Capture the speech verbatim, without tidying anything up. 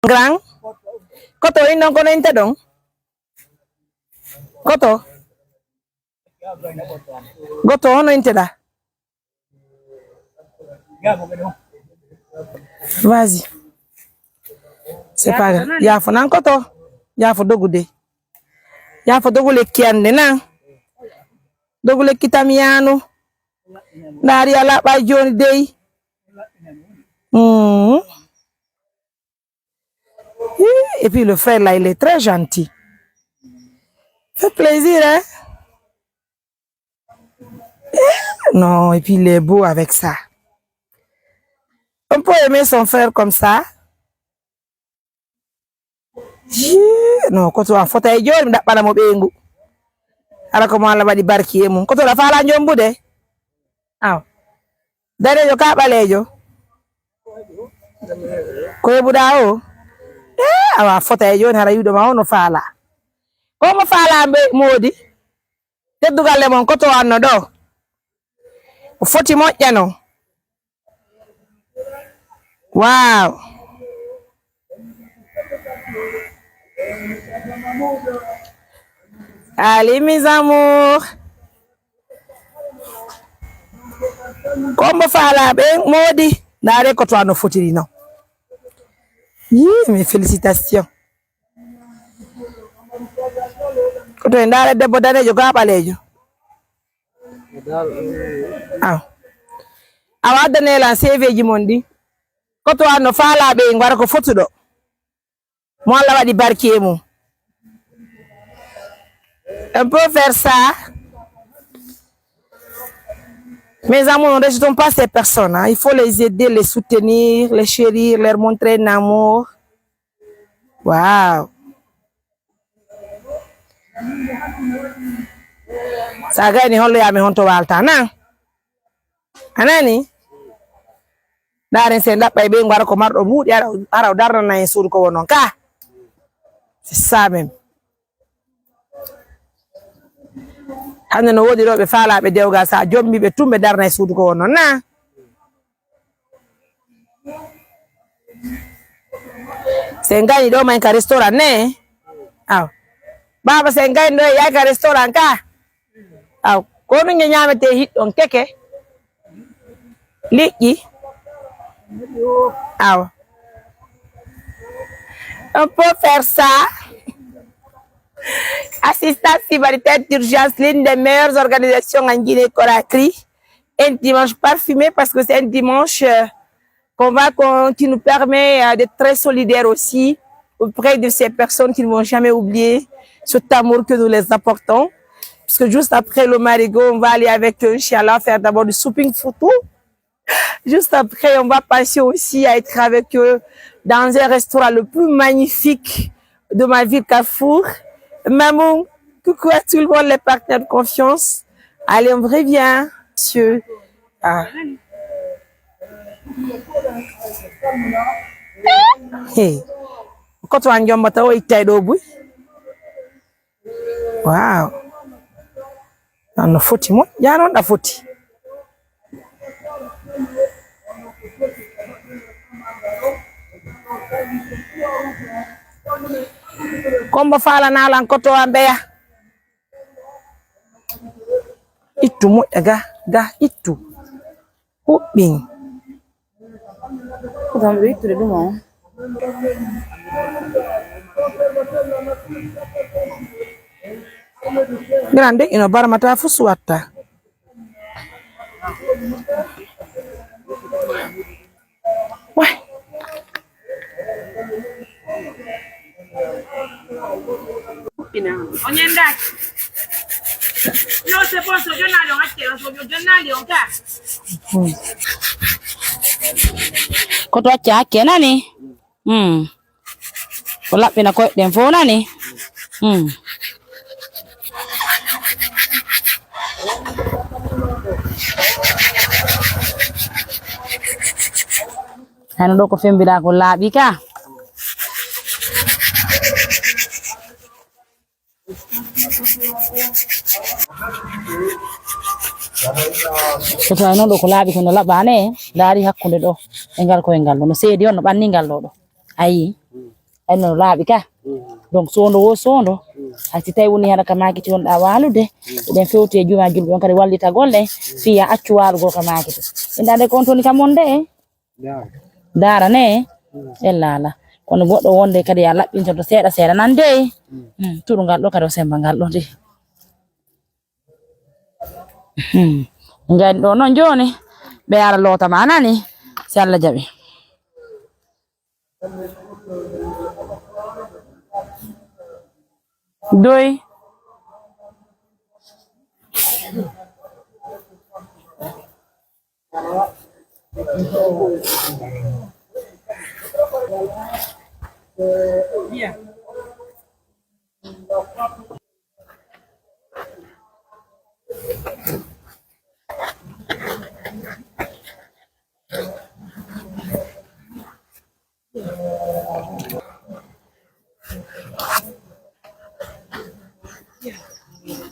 Grand. Koto, in ɗon kono inte ɗon. Koto. Goto, hono inte ɗa? Vas-y. C'est pas grave. Yaafo nan koto. Yaafo dogude. Yaafo dogu lekki ande nan. Dogu lekki tamiyano. Ndaari a laɓɓay jooni dey. Mm. Hi, et puis le frère là, il est très gentil. Fait plaisir, hein? Hi, non, et puis il est beau avec ça. On peut aimer son frère comme ça. Hi, non, koto an fota e jooni, mi ɗaɓɓana mo ɓeyngu. Hara ko mo Allah waɗi barki e mum. Koto ɗa faala jombude? Aw. Daneejo ka ɓaleejo? Ko heɓuɗaa o? Eh, awa fota e jooni hara yi'uɗo ma o no faalaa. Ko mo faalaa mbe moodi? Teddugal e mon koto anno ɗo. O foti moƴƴa non. Waaw. Allez, mes amours. Ko mo faalaa ɓen moodi, ndaare ko to ano fotiri non. Yii, mes félicitations. Ko to en ndaare debbo daneejo gaa ɓaleejo. Aw. Awa addanee lan C V ji mon ɗi. Ko to ano faalaa ɓe ngara ko fotuɗo. Mo Allah waɗi barki e mum. On peut faire ça. Mes amours, ne rejetons pas ces personnes, hein. Il faut les aider, les soutenir, les chérir, leur montrer un amour. Wow. Sa gayni hollo yaami honto walta na? A nani? Ndaaren si en ɗaɓɓay ɓe ngara ko marɗo buuɗi, hara, hara o darnana en suudu ko wonnon ka. C'est ça même. Hande no woodi ɗo ɓe faalaaɓe dewgal, sa jombi ɓe tun ɓe darna e suudu ko wonnon na? Si en gayni ɗo ma en ka restaurant ne? Aw. Baaba, si en gayni ɗo e yaay ka restaurant ka? Aw, ko honɗun e ñaametee hiɗɗon keke? Liƴƴi? Aw. On peut faire ça. Assistance humanitaire d'urgence, l'une des meilleures organisations en Guinée-Conakry. Un dimanche parfumé parce que c'est un dimanche, euh, qu'on va, qu'on, qui nous permet, euh, d'être très solidaires aussi auprès de ces personnes qui ne vont jamais oublier cet amour que nous les apportons. Parce que juste après le marigot, on va aller avec eux, Inch'Allah, faire d'abord du shopping photo. Juste après, on va penser aussi à être avec eux dans un restaurant le plus magnifique de ma ville Carrefour. Maman, coucou à tout le monde, les partenaires de confiance. Allez, on revient, monsieur. Ah. Hey. Koto an jombata o ittay ɗo buy. Waaw. An no foti moƴƴa non ɗa foti. Kombo faalana lan koto an ɓeya. Ittu moƴƴa ga, ga ittu. Huɓɓin. Ko tan ɓe ittude ɗum on. Grande ino barmata fu suwatta. Wai. On ñandaaki. Non, c'est bon, so jonnaali on accee, so jonnaali on ka. Hmm. Ko to acca hakke nani? Hmm. Ko laɓɓina koyɗen fof nani? Hmm. Hano ɗo ko fembiɗa ko laaɓi ka. So tawi noon ɗo ko laaɓi kono laɓaani, ndaari hakkunde ɗo e ngal koye ngal ɗo, no seedi on, no ɓanni ngal ɗo ɗo. Ayi. Ay no laaɓi ka. Donc, soondo wo soondo. Hay si tawi woni hara ka maakiti wonɗaa waalude, eɗen fewti e jumaa julɓe on kadi wallitagol en, fii a accu waalugol ka maakiti. Inɗa nde kon toni ka mon nde, daara ne, e laala. Kono goɗɗo wonde kadi a laɓɓinto to seeɗa seeɗa nan de. Hmm, turu ngal ɗo kadi o semba ngal ɗo de. Hmm. Njaani ɗo non jooni, ɓe ara loota ma nani, si Alla jaɓi. Doy.